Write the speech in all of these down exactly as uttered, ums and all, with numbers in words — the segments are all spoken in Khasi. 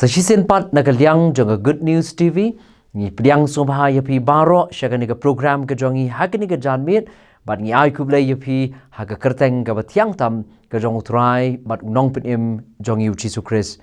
Sa shisien pat na ka liang jong ka Good News T V, ngi pdiang sngewbha ïa phi baroh sha kane ka program ka jong ngi ha kane ka janmiet, bad ngi ai khublei ïa phi ha ka kyrteng kaba thiang tam ka jong U Trai bad U Nongpynim jong ngi U Jisu Khrist.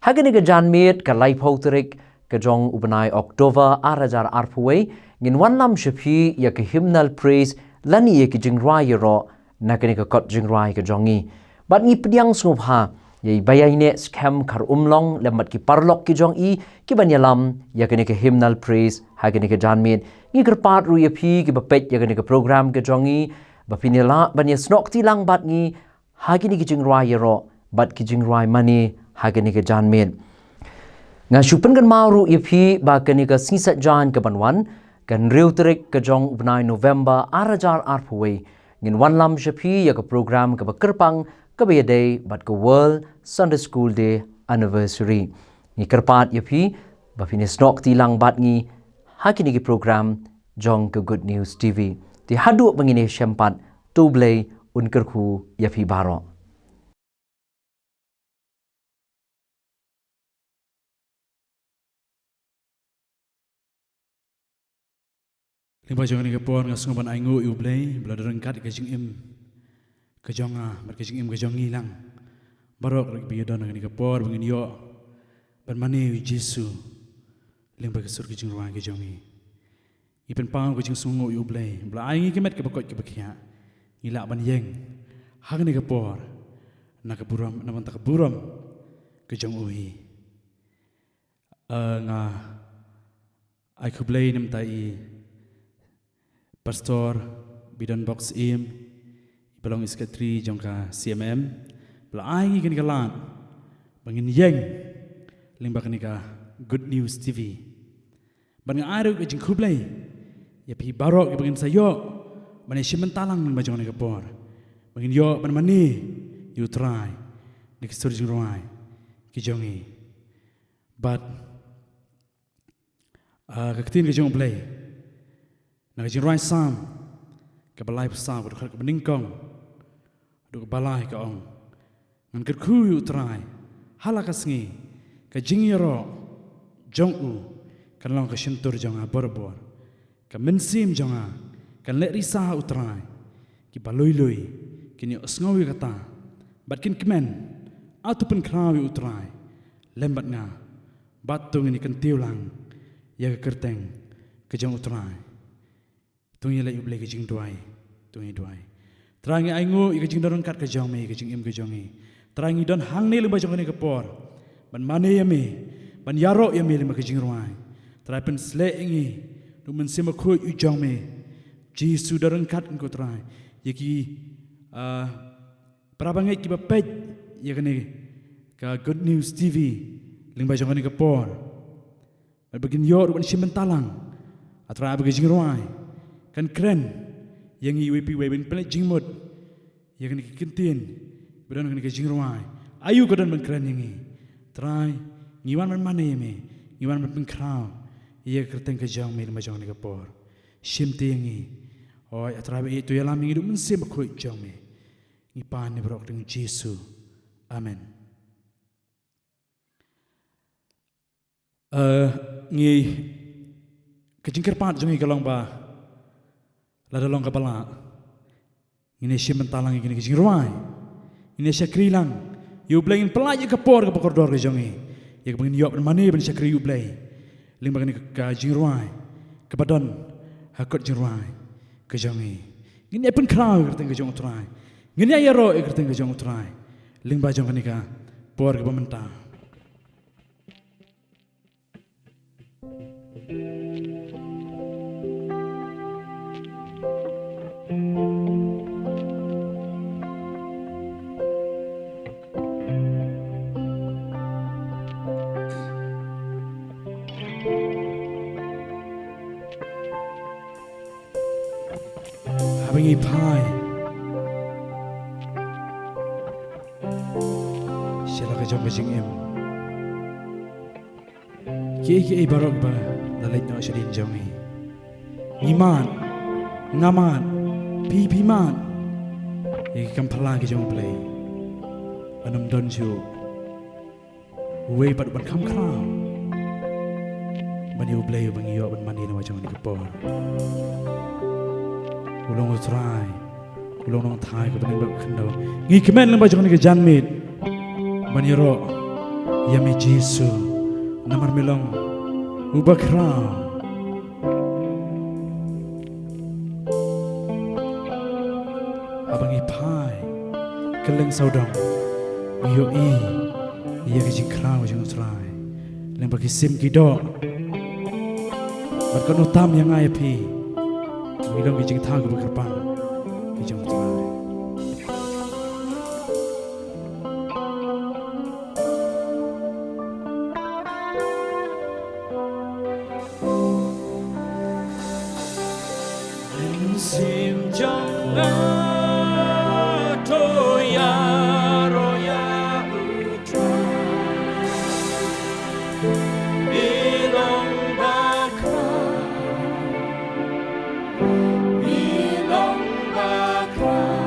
Ha kane ka janmiet ka laiphew tarik ka jong u bnai October ar hajar arphew wei, ngin wanlam sha phi ïa ka hymnal praise lane ïa ki jingrwai ïaroh na kane ka kot jingrwai ka jong ngi. Bad ngi pdiang sngewbha ïa i Baïaineh Skhem Kharumlong lem bad ki paralok ki jong i ki ban ïalam ïa kane ka hymnal praise ha kane ka janmiet. Ngi kyrpad ruh ïa phi kiba peit ïa kane ka program ka jong ngi ba phin ïa lah ban ïasnoh kti lang bad ngi ha kine ki jingrwai ïaroh bad ki jingrwai mane ha kane ka janmiet. Nga shu pynkynmaw ruh ïa phi ba kane ka sngi Saitjaiñ ka ban wan, ka hynriew tarik ka jong u bnai November ar hajar arphew wei, ngin wanlam sha phi ïa ka program kaba kyrpang kaba ïadei bad ka World Sunday School Day Anniversary. Ngi kyrpad ïa phi ba phin ïasnoh kti lang bad ngi ha kine ki program jong ka Good News T V. Te haduh ba ngin ïashem pat, to U Blei un kyrkhu ïa phi baroh. Lyngba jong kane ka por nga sngew ban ainguh ïa U Blei ba la don ryngkat ka jingim ka jong nga bad ka jingim ka jong ngi lang baroh kiba ïadon ha kane ka por ba ngin ïoh ban mane ïa U Jisu lyngba ka sur ka jingrwai ka jong ngi. Ngi pynpaw ka jingsngewnguh ïa U Blei ba la ai ngi ka met kaba koit kaba khiah, ngi lah ban ïeng ha kane ka por na ka burom, na ka bynta ka burom ka jong U hi. Eh, nga ai khublei na ka bynta i Pastor Bidon Bok Syiem, i ba long i Secretary jong ka C M M, ba la ai ngi kane ka lad ba ngin ïeng lyngba kane ka Good News T V. Bad nga ai ruh ka jingkhublei ïa phi baroh kiba ngin sa ïoh ban ïashim bynta lang lyngba jong kane ka por, ba ngin ïoh ban mane ïa U Trai na ki sur jingrwai ki jong ngi. Bad, ah, ka ktien ka jong U Blei na ka jingrwai Salm kaba laiphew saw, ka dkhot kaba nyngkong haduh kaba lai, ka ong: Ngan kyrkhu ïa U Trai ha la ka sngi, ka jingïaroh jong U kan long ka shyntur jong nga barabor. Ka mynsiem jong nga kan leh risa ha U Trai. Kiba lui lui kin ïohsngew ïa kata bad kin kmen. Ato pynkhraw ïa U Trai lem bad nga, bad to ngin ïa kyntiew lang ïa ka kyrteng ka jong U Trai. To ngin ïa leit ïa U Blei ka jingduwai. To ngin ïa duwai. Trai, ngi ainguh ïa ka jingdon ryngkat ka jong Me ha ka jingim ka jong ngi. Trai, ngi don hangne lyngba jong kane ka por ban mane ïa Me, ban ïaroh ïa Me lyngba ka jingrwai. Trai, pynshlur ïa ngi da U Mynsiem Bakhuid U jong Me. Jisu, don ryngkat ngi ko Trai ïa ki, ah, para bangeit kiba peit ïa kane ka Good News T V lyngba jong kane ka por. Bad ba kin ïoh ruh ban shim bynta lang, A Trai, ba ka jingrwai kan kren ïa ngi iwei pa iwei, ban pynleit jingmut ïa kane ka kyntien ba don ha kane ka jingrwai. Aïu ka don ban kren ïa ngi? Trai, ngi wan ban mane ïa Me, ngi wan ban pynkhraw ïa ka kyrteng ka jong Me lyngba jong kane ka por. Shim te ïa ngi. Hooid, A Trai ba ïeit, to ïalam ïa ngi da U Mynsiem Bakhuid jong Me. Ngi pan ïa baroh ha ka kyrteng Jisu. Amen. Eh, ngi, ka jingkyrpad jong ngi ka long ba lada long kaba lah, ngin ïa shim bynta lang ïa kine ki jingrwai. Ngin ïa shakri lang ïa U Blei, ngin pyllait ïa ka por kaba kordor ka jong ngi ïa kaba ngin ïoh ban mane ban shakri ïa U Blei lyngba kane ka jingrwai kaba don ha kot jingrwai ka jong ngi. Ngin ïa pynkhraw ïa ka kyrteng ka jong U Trai. Ngin ïa ïaroh ïa ka kyrteng ka jong U Trai lyngba jong kane ka por kaba mynta. Haba ngi phai sha la ka jong ka jingim, kiei kiei baroh ba la leit noh shadien jong ngi, ngi mad, nga mad, phi, phi mad ïa ki kam phylla ki jong U Blei. Ban ym don shuh uwei pat uban kham khraw ban ïa U Blei uba ngi ïoh ban mane na ka jong kane ka por. U long U Trai, u long Nongthaw kaba nang bad khyndew. Ngi kmen lyngba jong kane ka janmiet ban ïaroh ïa me Jisu, namar me long uba khraw. Haba ngi phai kylleng sawdong, ngi ïohi ïa ka jingkhraw jong U Trai lyngba ki sim ki doh. Bad kano tam ïa nga ïa phi, ngi long ki jingthaw kiba kyrpang ki jong U Trai. Mynsiem jong nga to ïaroh ïa U Trai. Me long bakhraw, me long bakhraw.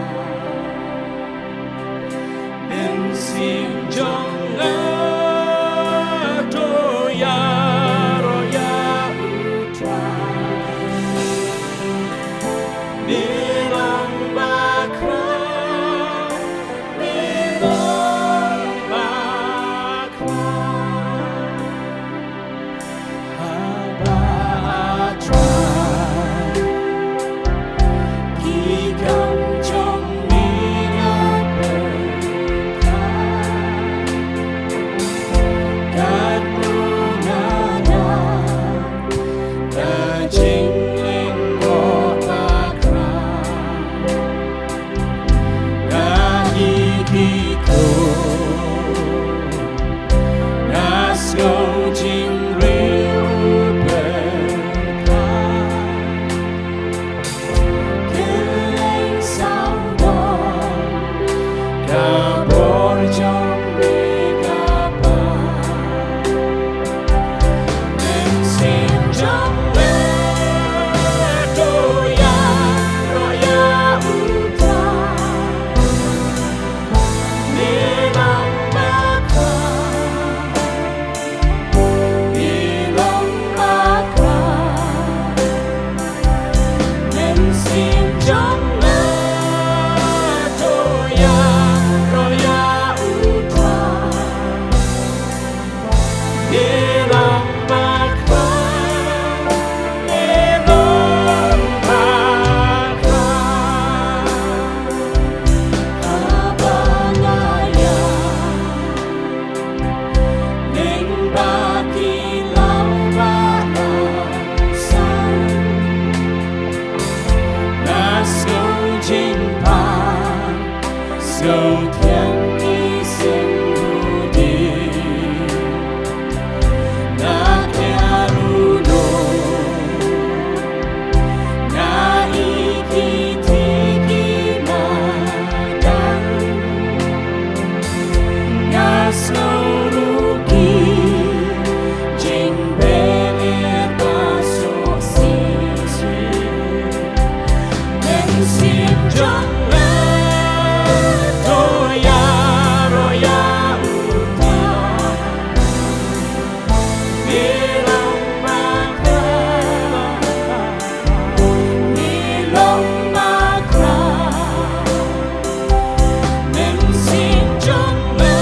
Mynsiem jong nga to ïaroh ïa U Trai. Me long bakhraw, me long bakhraw. Haba A Trai, ki kam jong me nga pyrkhat. Katno nga dang da jinglyngngoh bakhraw. Nga ïeit ki khun, nga sngew jingriewpyrkhat. Kylleng sawdong ka bor jong me ka pan. Mynsiem jong nga to ïaroh ïa U Trai. Me long bakhraw, me long bakhraw. Mynsiem jong nga to ïaroh ïa U Trai. Me long bakhraw, me long bakhraw. Haba nga ïaid lyngba ki law ba la san, nga sngew jingpang, sngew thiang ki symboh dih. Na ka ruh noh nga ïeit ki thik ki madan. Nga sngew ruh ki jingpyllait ba suk shisha. Mynsiem jong nga to ïaroh ïa U Trai. Me long bakhraw, me long bakhraw. Mynsiem jong nga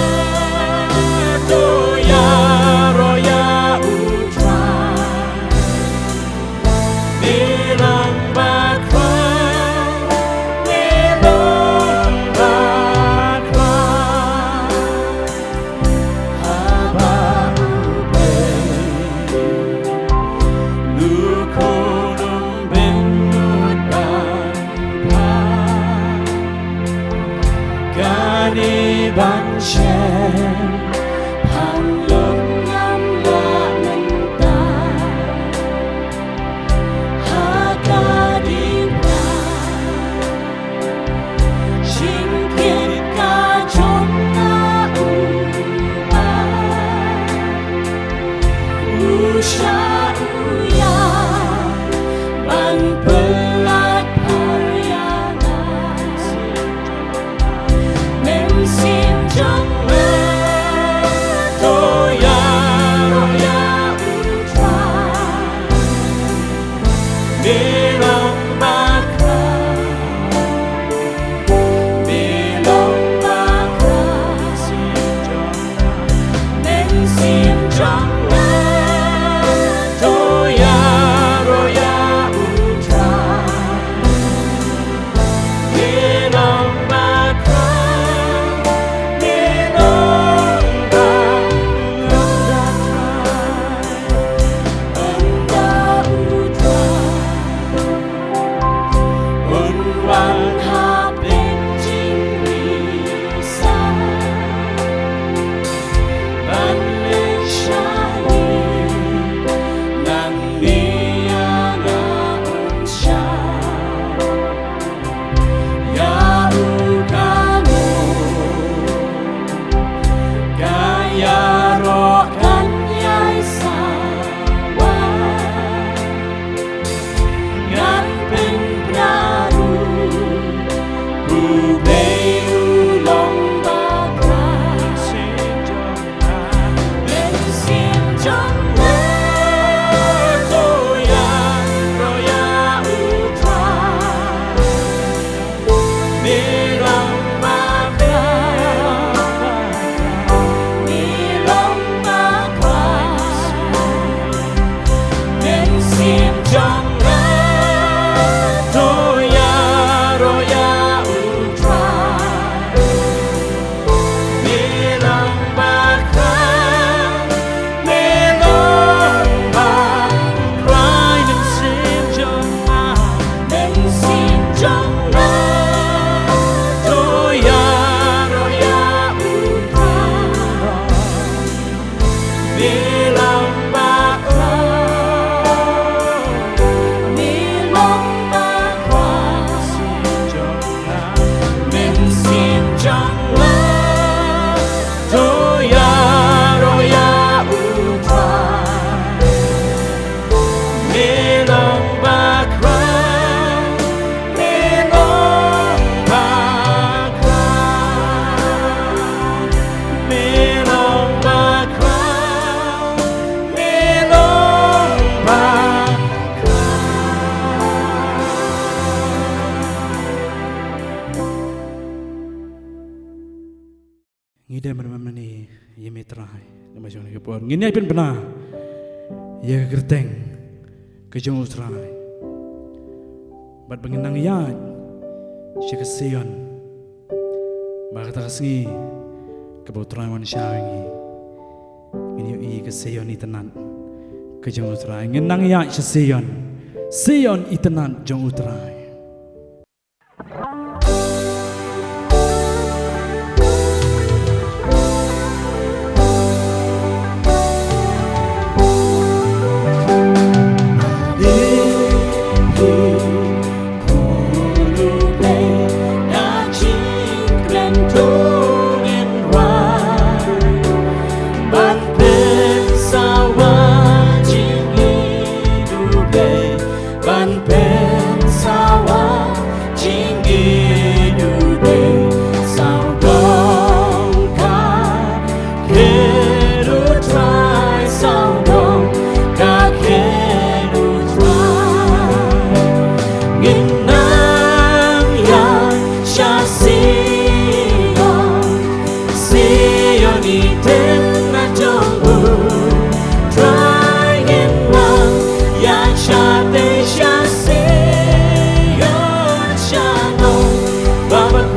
to ïaroh ïa U Trai. Me long bakhraw, me long bakhraw. Haba U Blei, u khun um bynnud ban phah. Kane ban shem pang lum ngam lah mynta. Ha ka diengphna jingkit ka jong nga, U Blei, u shah u ïaid ban pyllait pyrshah ïa nga. Mynsiem jong nga Ngi dei ban mane ïa me Trai namar jong ka por. Ngin ïai pynbna ïa ka kyrteng ka jong U Trai bad ba ngin nang ïaid sha ka Sion. Ba kata ka sngi kaba U Trai wan shaw ïa ngi, ngin ïohi ka Sion itynnad ka jong U Trai. Ngin nang ïaid sha Sion, Sion itynnad jong U Trai. Ban pynsawa jingïeit U Blei, sawdong ka kheiñ U Trai, sawdong ka kheiñ U Trai. Ngin nang ïaid sha Sion, Sion itynnad jong U Trai. Ngin nang ïaid shatei sha Sion, sha nong ba ban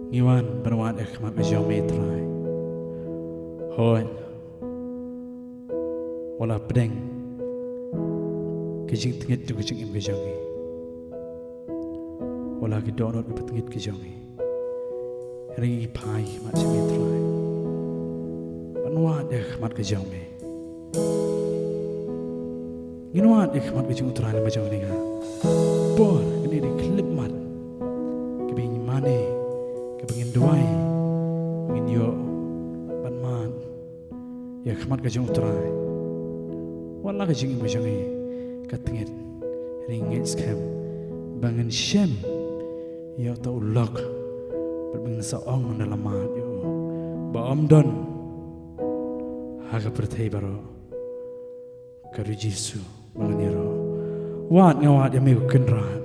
Ngi wan ban wad ïa ka khmat ka jong me Trai. Hooid. Wat la pdeng ka jingtngit jong ka jingim ka jong ngi. Wat la ki dohnud ki patngit ki jong ngi. Hynrei ngi phai khmat jong me Trai. Ban wad ïa ka khmat ka jong me. Ngin wad ïa ka khmat ka jong U Trai lem bad jong kane ka por, kane ka khyllipmat kaba ngin mane, kaba ngin duwai, ngin ïoh ban mad ïa ka khmat ka jong U Trai. Wat la ka jingim ka jong ngi ka tngit, hynrei ngi ngeit skhem ba ngin shem ïa uta u lok bad ba ngin sa ong da la mad ïa u ba ym don ha ka pyrthei baroh. Ka ri Jisu ba ngan ïaroh. Wat nga wad ïa me ko Kynrad.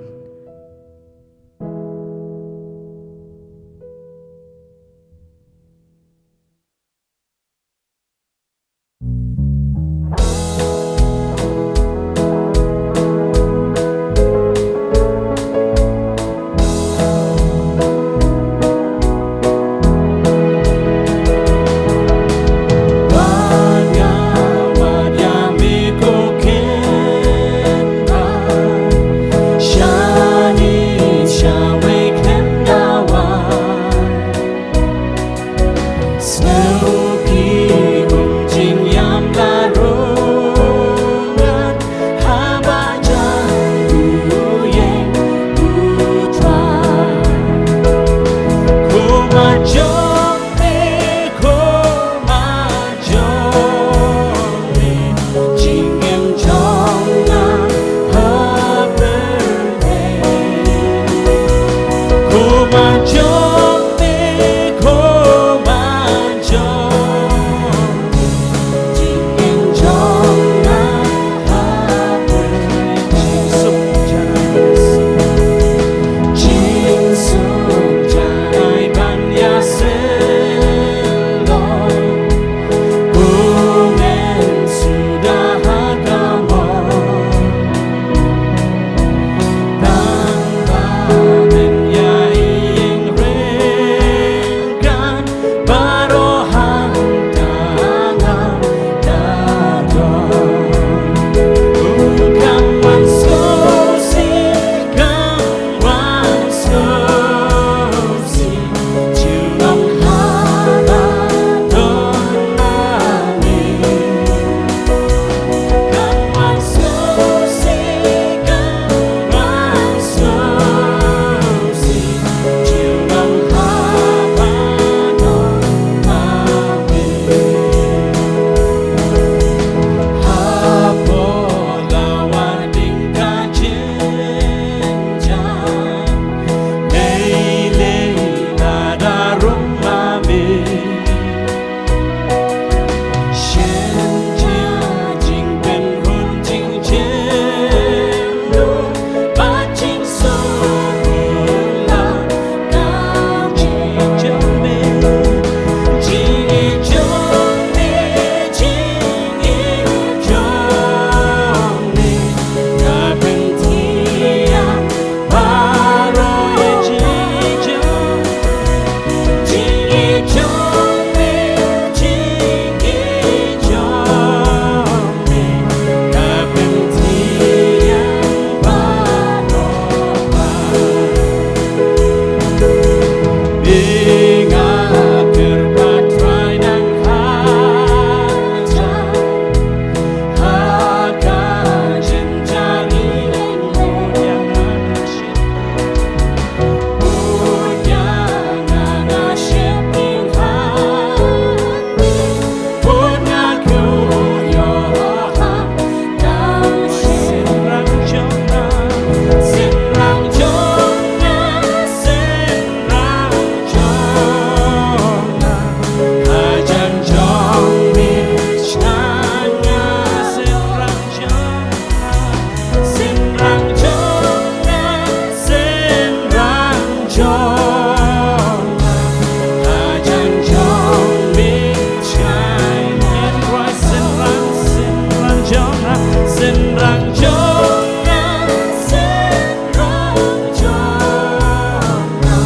Synrang jong nga, synrang jong nga,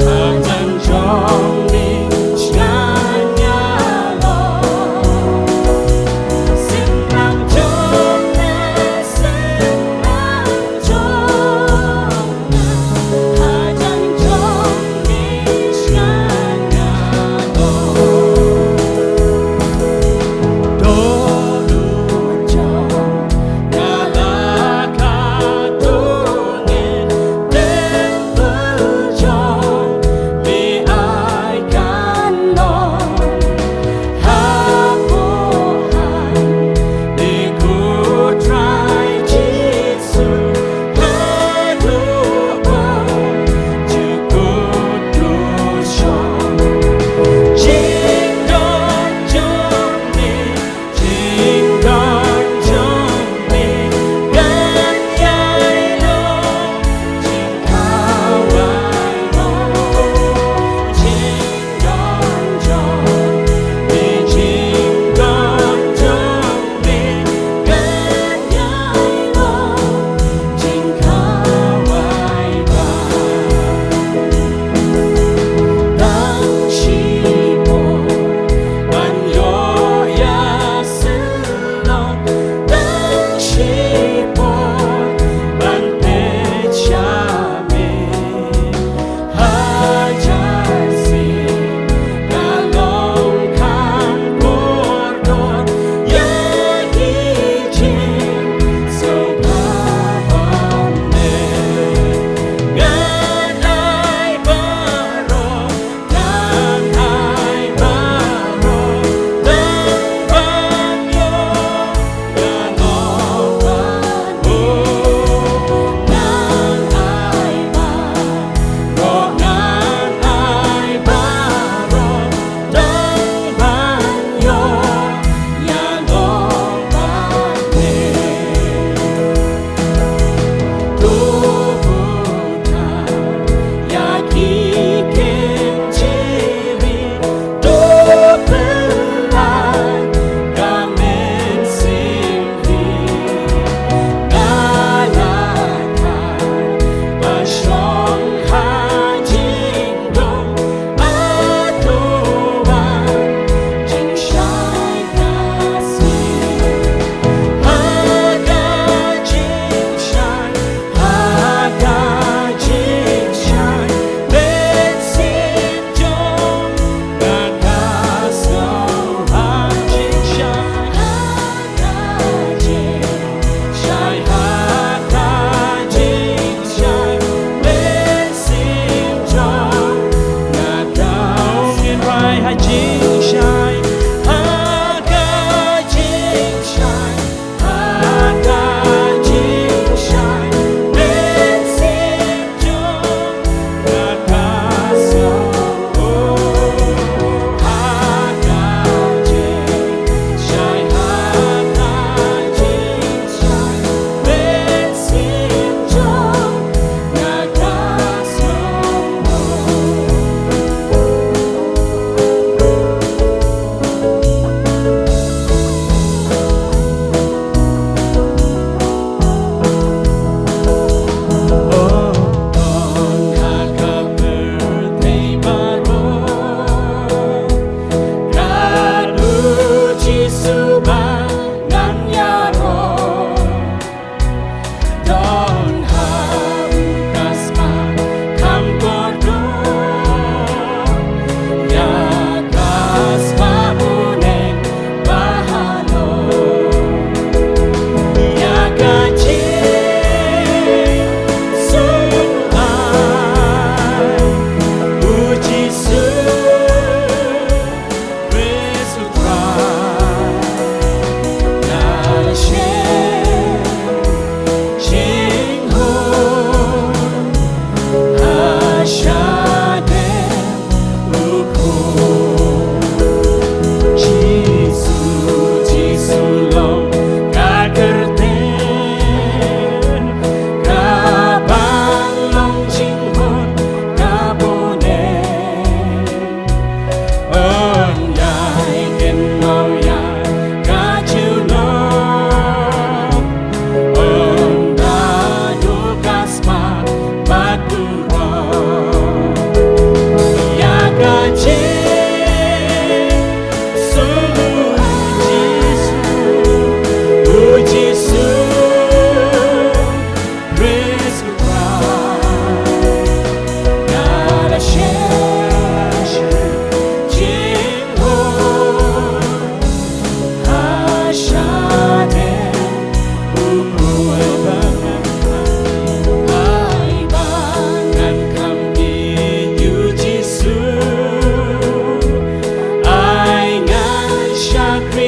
hajang jong me sha nga, Lord. Synrang jong nga, synrang jong nga, hajang jong me sha nga, Lord.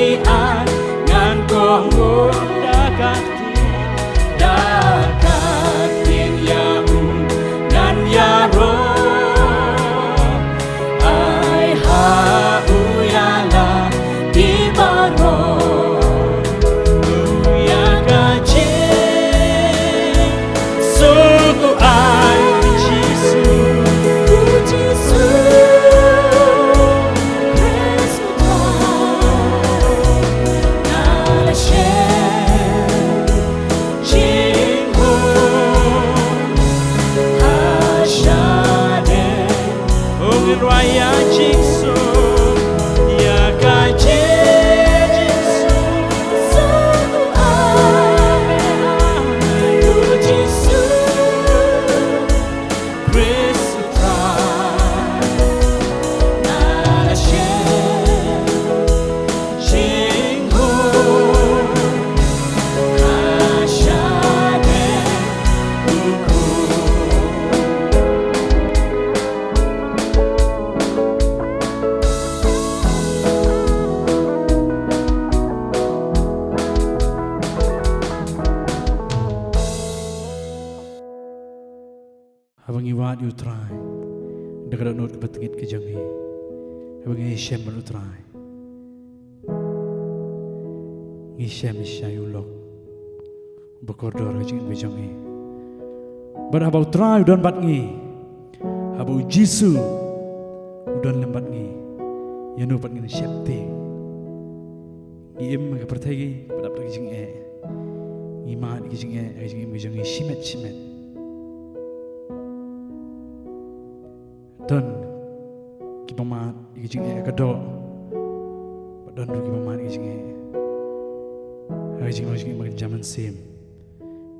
Ngan kohnguh da ka ktien, da ka ktien ïa u ngan ïaroh. Ai ha u ïa la ki baroh. U ïa ka jingsuk u ai Jisu. U Jisu Khrist u Trai. Nga la shem jingmut ha shane. Ong ïa ka jingsuk, ïa ka jingsuk. U Jisu Khrist u Trai. Nga la shem jingmut ha shane u khun. Haba ngi wad ïa u Trai da ka dohnud kaba tngit ka jong ngi, haba ngi shem bad u Trai, ngi shem ïa u lok ba kordor ka jingim ka jong ngi. Bad haba u Trai u don bad ngi, haba u Jisu u don lem bad ngi, ïano pat ngin sheptieng? Ngi im ha ka pyrthei kaba dap da ka jingeh. Ngi mad ka jingeh, ka jingim ka jong ngi shimet shimet. Don kiba mad ka jingeh ka doh, bad don ruh kiba mad ka jingeh ha ka jinglong jingim ba kynja mynsiem.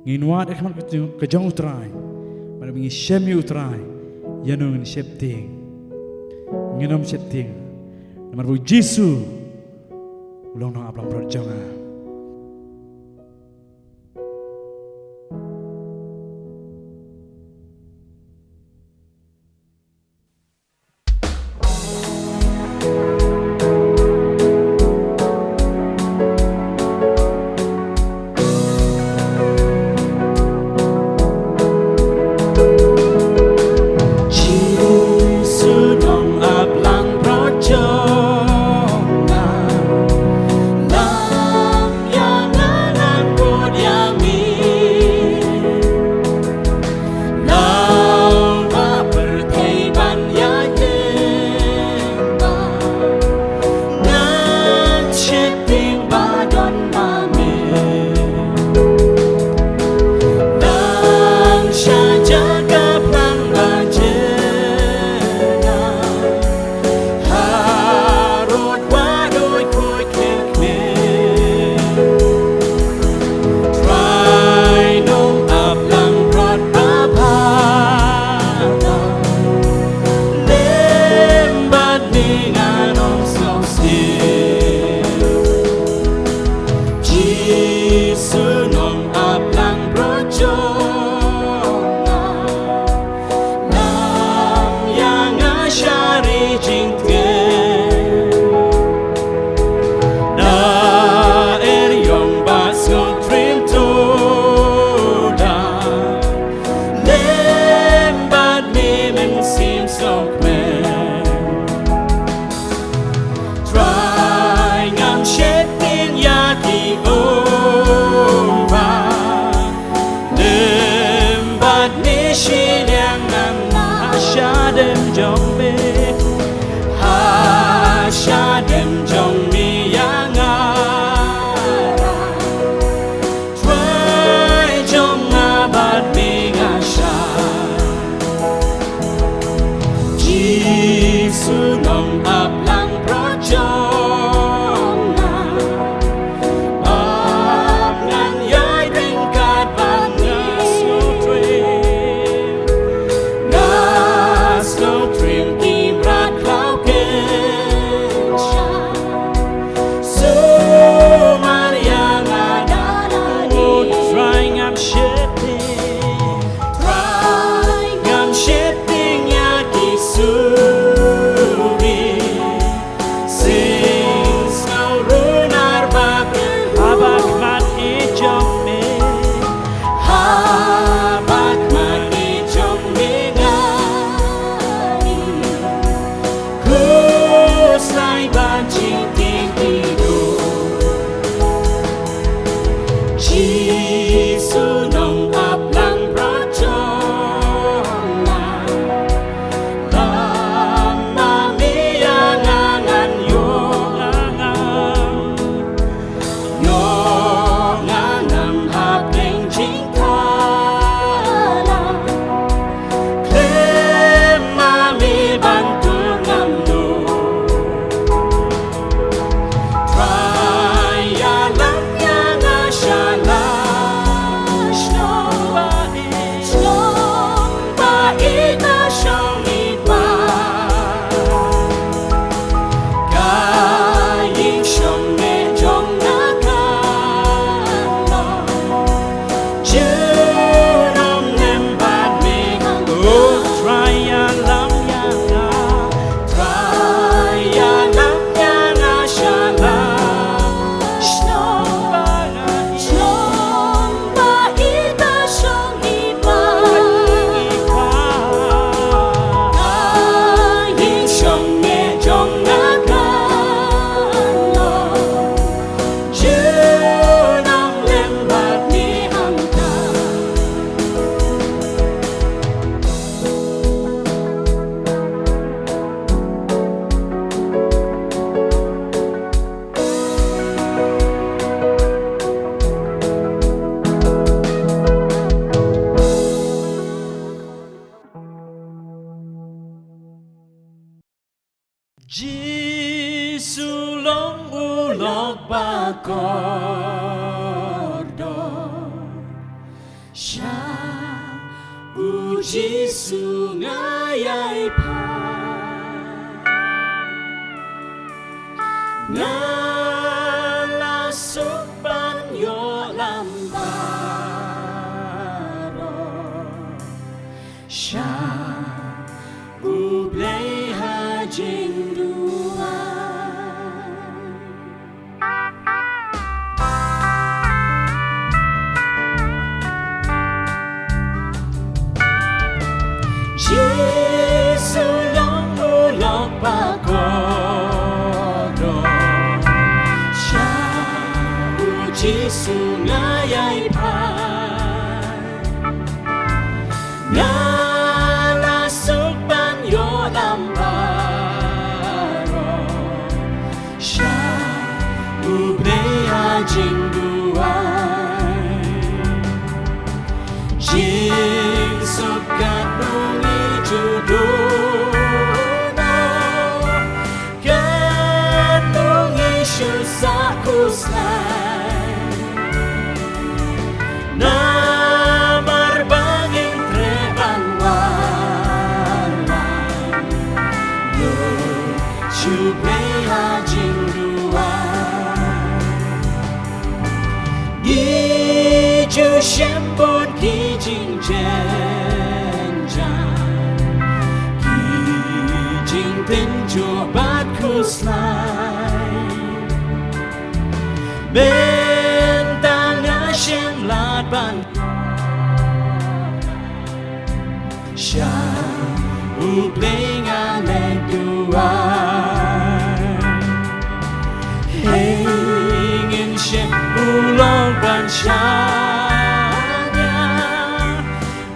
Ngin wad ha khmat ka jong, ka jong u Trai. Bad ba ngi shem ïa u Trai, ïano ngin sheptieng? Ngin ym sheptieng namar ba u Jisu u long nongap langbrot jong nga. Jisu nongap langbrot jong nga. La ba kordor. Sha u Jisu nga ïai phai. Nga la suk ban ïoh lam baroh. Sha U Blei ha jingduwai. Jisu long u lok ba kordor. Sha u Jisu nga ïai phai. Nga la suk ban ïoh lam baroh. Sha U Blei ha jingduwai. Jingsuk katno ngi ju duh noh. Katno ngi shu sah khuslai. Namar ba ngim treh ban wallam. Lut sha U Blei ha jingduwai. Ngi ju shem bun ki jingjynjar, ki jingtynjuh bad khuslai. Mynta nga shem lad ban sha U Blei nga leit duwai. Hei ngin shem u long ban shaniah.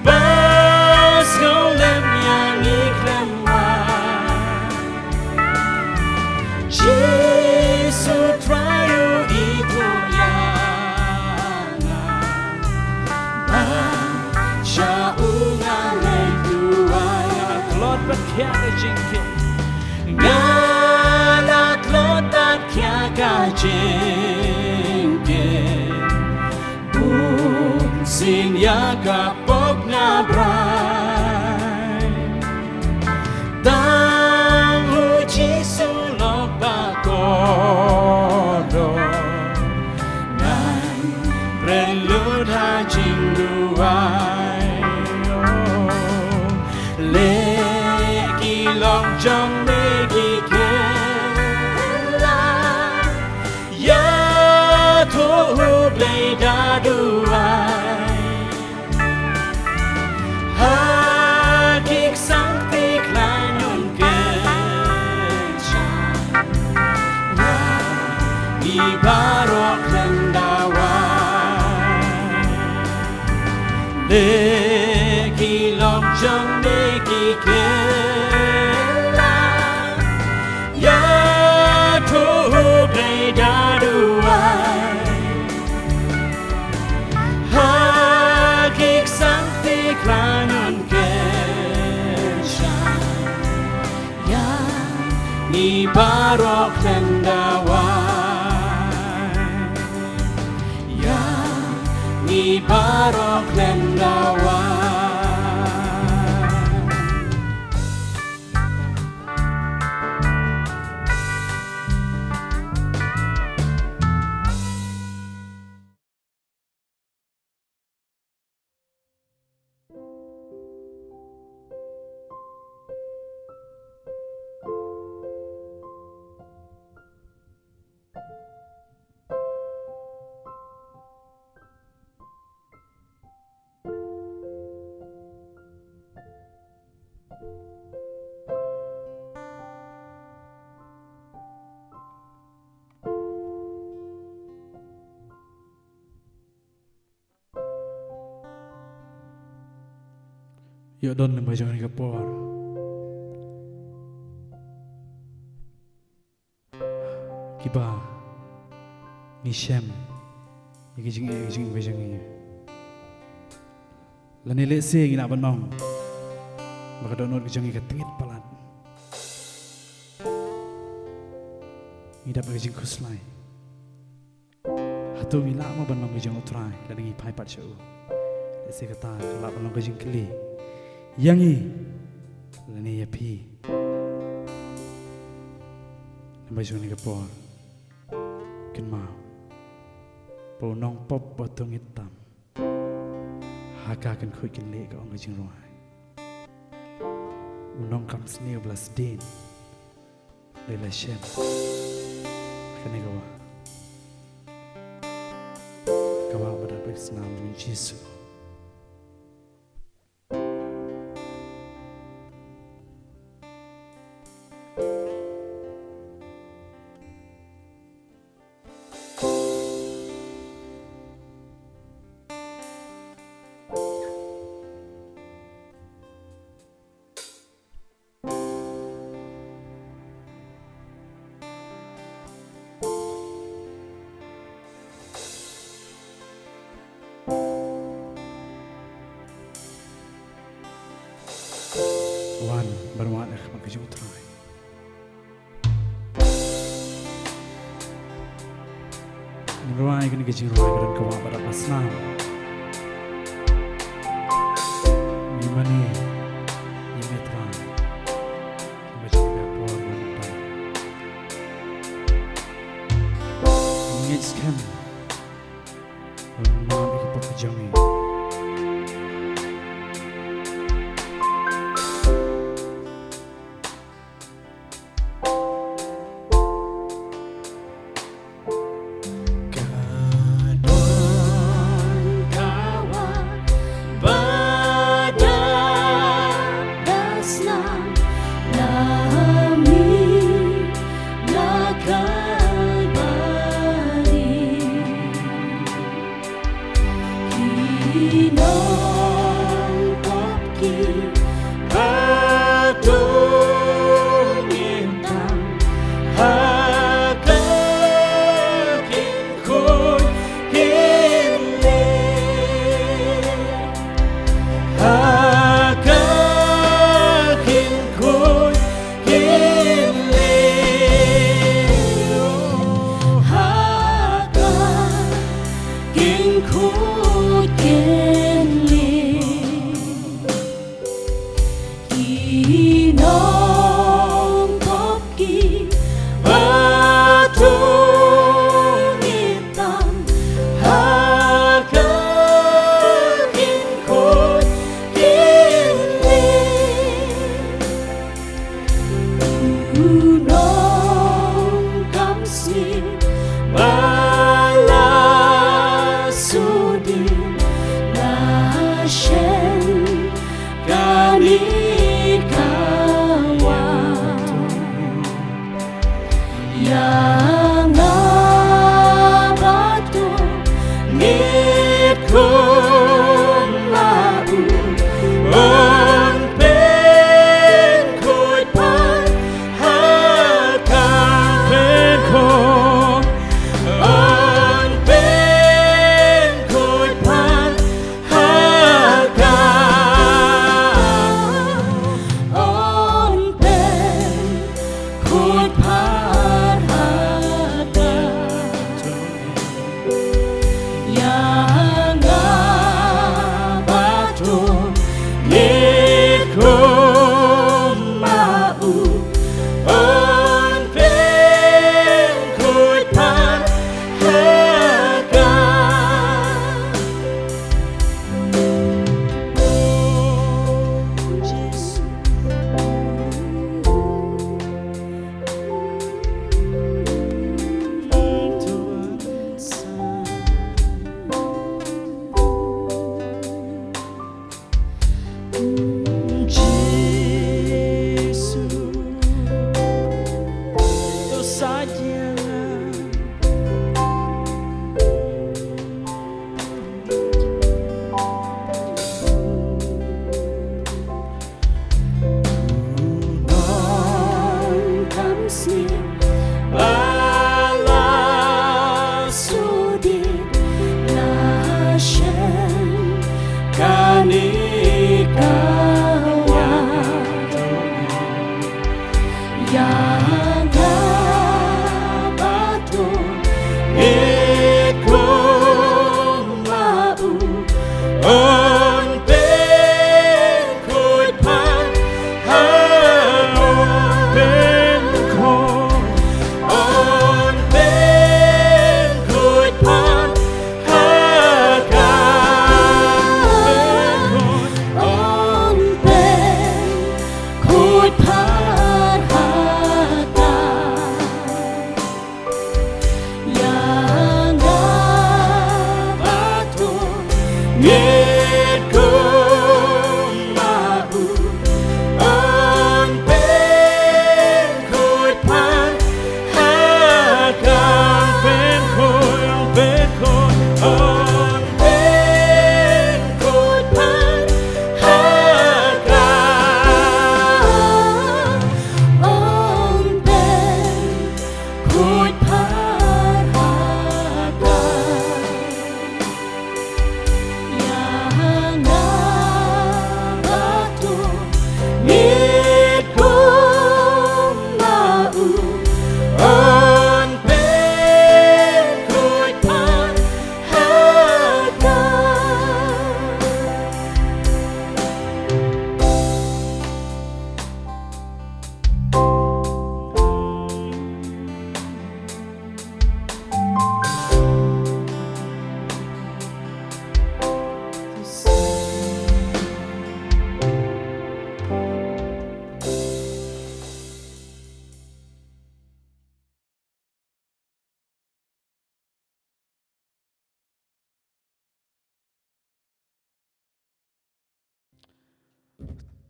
Bad sngewlem ïa ngi khlem wai. Jisu Trai u ithuh ïa nga. Ba sha u nga leit duwai. Nga la tlot bad khia ka jingkit. Nga la tlot bad khia ka jingkit. Bun sien ïa ka pop nga brai. Tang u Jisu lok ba kordor. Ngan kren lut ha jingduwai. Leh ki lok jong me ki kylla. Ïathuh U Blei da duwai. Ha ki ksang te khlaiñ un kyrshan. Ngi baroh khlem da wai. Leh ki lok jong me ki kylla. Ïathuh U Blei da duwai. Ha ki ksang te khlaiñ un kyrshan. Ïa ngi baroh khlem da wai. Ïa ngi baroh khlem da wai. Ïoh don lem ba jong kane ka por kiba ngi shem ïa ki jingeh ki jingeh ba jong ngi. Lane lehse ngi lah ban ong ba ka dohnud ka jong ngi ka tngit palat. Ngi dap ka jingkhuslai. To ngi lah mo ban long ka jong U Trai lada ngi phai pat sha u? Lehse kata ka lah ban long ka jingkylli ïa ngi lane ïa phi. Namar jong kane ka por kynmaw ba u nongpop ba to ngeit tam ha ka kynkhun kynleh ka ong ka jingrwai. U nongkam sniew ba la sdien, la shem. Kane ka wah, ka wah ba dap ïa ka snam jong u Jisu. Wan, ban wan ha khmat ka jong U Trai. Ngin rwai kane ka jingrwai ka don ka wah ba dap ba snam. Ngi mane ïa me Trai. Ba jong ka por ba ngi pan. Ngeit skhem ba me map ïa ki pop jong ngi. Ka don ka wah ba dap ba snam na miet na Kalbari. Ki nongpop kiba to ngeit tam ha ka kynkhun kynleh, ha ka kynkhun kynleh, ha ka kynkhun kynleh. Ki nongpop kiba to ngeit tam ha ka kynkhun kynleh. U nongkam sniew ba la sdien.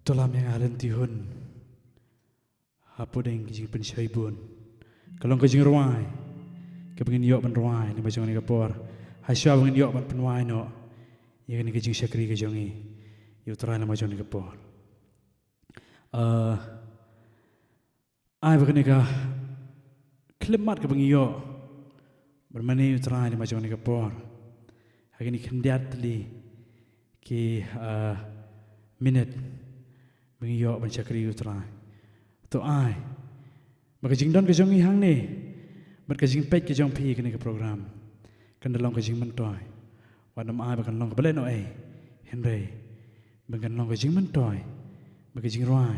To lam ïa nga ha lynti hun, ha pdeng ki jingpynshoi bun. Ka long ka jingrwai kaba ngin ïoh ban rwai lem ha jong kane ka por. Hashwa ba ngin ïoh ban pynwai noh ïa kane ka jingshakri ka jong ngi ïa U Trai lem ha jong kane ka por. Ah, ai ba kane ka khyllipmat kaba ngi ïoh ban mane ïa U Trai lem ha jong kane ka por, ha kine ki khyndiat tylli ki, ah, minit ba ngi ïoh ban shakri ïa U Trai. To ai ba ka jingdon ka jong ngi hangne bad ka jingpeit ka jong phi ha kane ka program kan da long ka jingmyntoi. Wat nym ai ba kan long kaba lehnohei, hynrei ba kan long ka jingmyntoi, ba ka jingrwai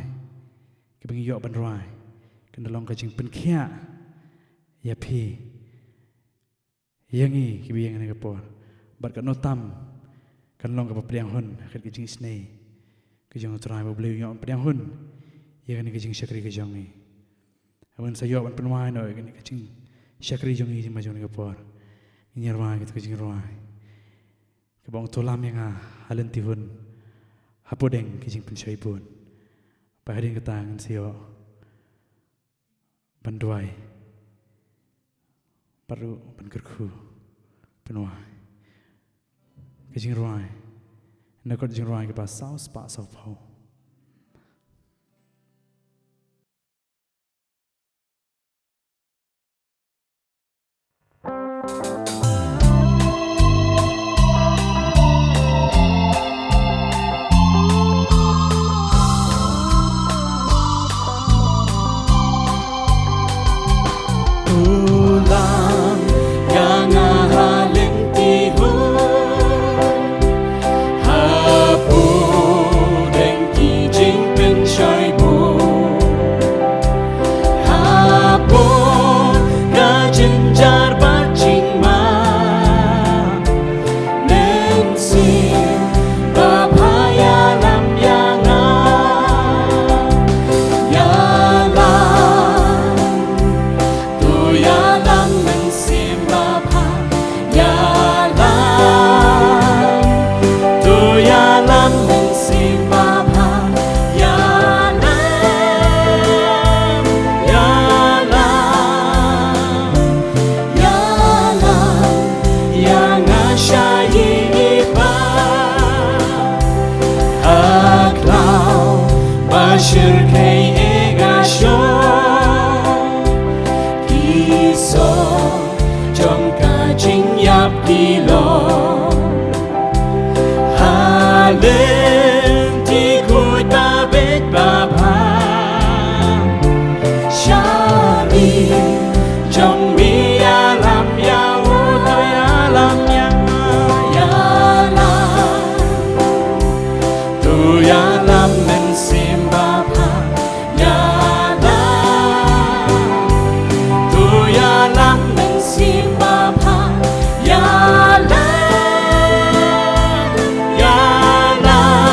kaba ngi ïoh ban rwai kan da long ka jingpynkhiah ïa phi, ïa ngi kiba ïeng ha kane ka por. Bad katno tam kan long kaba pdiang hun ha ka jingïasnei ka jong U Trai, ba U Blei un ïoh ban pdiang hun ïa kane ka jingshakri ka jong ngi. Haba ngin sa ïoh ban pynwai noh ïa kane ka jingshakri jong ngi lem ha jong kane ka por, ngin ïa rwai kata ka jingrwai kaba ong: To lam ïa nga ha lynti hun, ha pdeng ki jingpynshoi bun. Bad hadien kata ngin sa ïoh ban duwai bad ruh ban kyrkhu, pynwai. Ka jingrwai na ka kot jingrwai kaba saw spah saw phew. To lam ïa nga ha lynti hun, ha pdeng ki jingpynshoi bun, ha pud ka jynjar bad jingma mynsiem babha. Ïalam ïa nga, ïalam. To ïalam mynsiem babha, ïalam. To ïalam mynsiem babha, ïalam, ïalam. Ïalam ïa nga sha ïing i pa, ha khlaw ba shyrkhei e nga shu, ki sor jong ka jingïap ki long. Ha lynti khuid ba beit babha, sha ri jong mi ïalam ïa u, to ïalam ïa nga, ïalam. To ïalam mynsiem babha, ïalam. To ïalam mynsiem babha, ïalam, ïalam.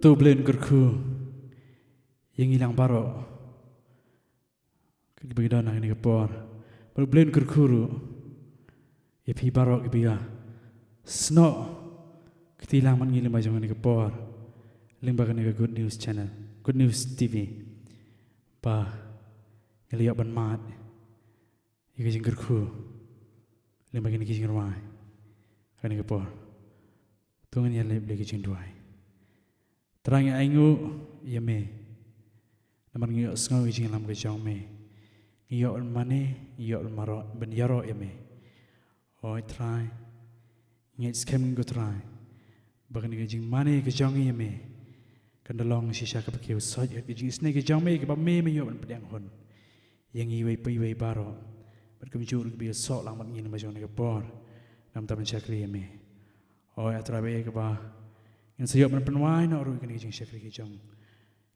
To U Blei un kyrkhu ïa ngi lang baroh kiba ngi don ha kane ka por. Bad U Blei un kyrkhu ruh ïa phi baroh kiba ïa snoh kti lang bad ngi lyngba jong kane ka por, lyngba kane ka Good News Channel, Good News T V, ba ngi la ïoh ban mad ïa ka jingkyrkhu lyngba kine ki jingrwai ha kane ka por. To ngin ïa leit Blei ka jingduwai. Trai, ngi ainguh ïa me namar ngi ïohsngew ïa ka jingïalam ka jong me. Ngi ïoh ban mane, ngi ïoh ban ïaroh, ban ïaroh ïa me. Oi Trai, ngi ngeit skhem, ko Trai, ba kane ka jingmane ka jong ngi ïa me kan da long shisha kaba kiew sait, ka jingisynei ka jong me kaba me, me ïoh ban pdiang hun ïa ngi iwei pa iwei baroh, bad kumjuh ruh kiba ïasoh lang bad ngi lyngba jong kane ka por, namar ban shakri ïa me. Oi A Trai, ba ïa kaba ngin sa ïoh ban pynwai noh ruh ïa kane ka jingshakri ka jong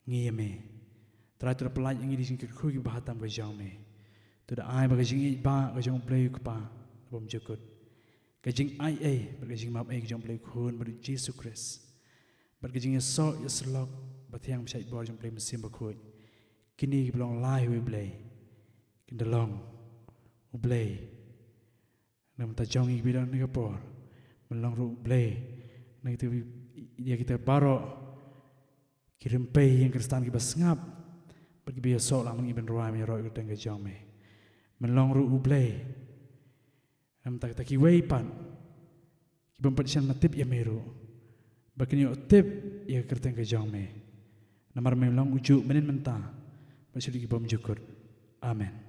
ngi ïa me. Trai, to da pyllait ïa ngi da ka jingkyrkhu kaba bha tam ka jong me. To da ai ba ka jingïeit ba ka jong U Blei U Kpa Uba bymjukut, ka jingaiei bad ka jingmap ei ka jong U Blei U Khun bad U Jisu Khrist, bad ka jingïasoh ïasyllok bathiang bashait bor jong U Blei Mynsiem Bakhuid, kine kiba long lai ha U Blei, kin da long, U Blei, na ka bynta jong ngi kiba don ha kane ka por. Men long ruh, U Blei, na kita, ïa kita baroh ki rympei ïing Khristan kiba sngap bad kiba ïasoh lang bad ngi ban rwai ban ïaroh ïa ka kyrteng ka jong me. Men long ruh, U Blei, na ka bynta kita kiwei pat ki bym pat shym la tip ïa me ruh, ba kin ïoh tip ïa ka kyrteng ka jong me. Namar me long ujuh mynhynnin mynta bad shaduh ki bymjukut. Amen.